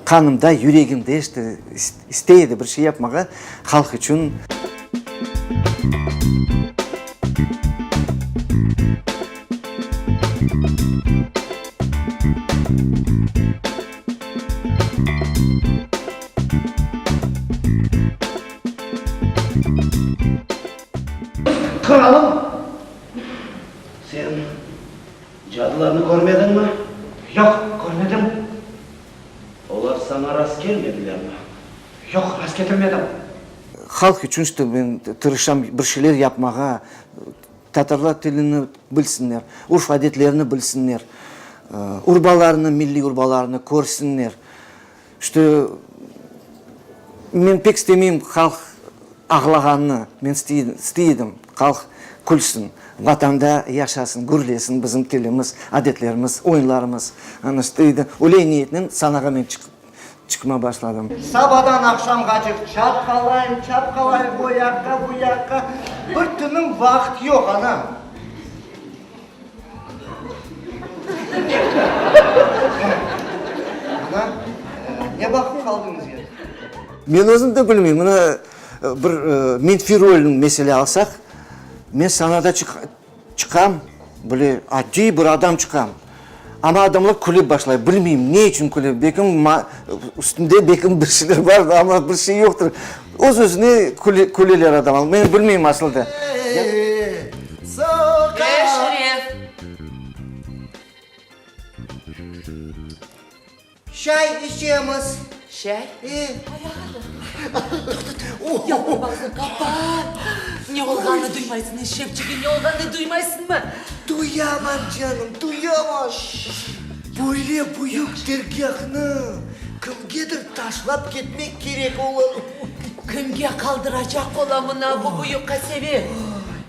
Qanımda, yüregimde işte istey edi bir şey yapmağa halq içün. Kralım, sen cadılarnı körmediñmi? Yoq, körmedim. Olar saña rastkelmedilermi? Yoq, rastketirmedim. Halq içün işte men tırışam bir şeyler yapmağa, tatarlar tilini bilsinler, urf-adetlerini bilsinler, urbalarını, milliy urbalarını körsinler. İşte, men pek istemeyim halq ağlağanını, men istey edim, halq külsin, Vatanda yaşasın, gürlesin bizim tilimiz, adetlerimiz, oyunlarımız. Ana, istey öyle niyetnen sanağa men çıqma başladım. Sabadan aqşamğacıq çapqalayım, çapqalayım o yaqqa, bu yaqqa, bir tınım vaqıt yoq, anam. Ana, ne baqıp qaldıñız ya? Men özüm de bilmeyim. Mına bir menfiy rolni mesele alsaq, men sanada çıqam, böyle adiy bir adam çıqam. Amma adamlar külip başlay. Bilmeyim, ne içün küle. Belki üstümde belki bir şeyler bar, amma bir şey yoqtır. Öz-özüne küleler adamlar. Men bilmeyim asıl da. Eşref! Şay içemiz. Şay? E. Toqta, yavrum, ağzını qapat. Ne olğanını duymaysıñ, Eşrefçigim, ne olğanını duymaysıñmı? Duyaman, canım, duyaman. Böyle büyük dergâhnı kimgedir taşlap ketmek kerek olur. Kimge qaldıracaq ola mına bu büyük qasevet?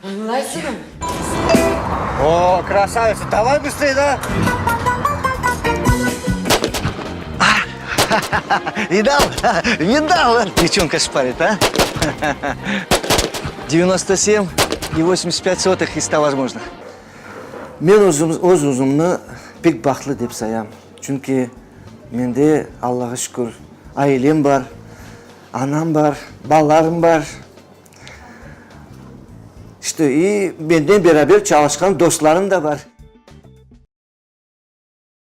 Añlaysıñmı? O, krasavitsa, davay bıstrey, da! Vidal, vidal, девчонка шпарит, a? 97 i 85 sotых iz sta vozможных. Men öz-özümni pek bahtlı dep sayam, çünki mende, Allağa şükür, ailem bar, anam bar, balalarım bar. İşte, i menden beraber çalışqan dostlarım da bar.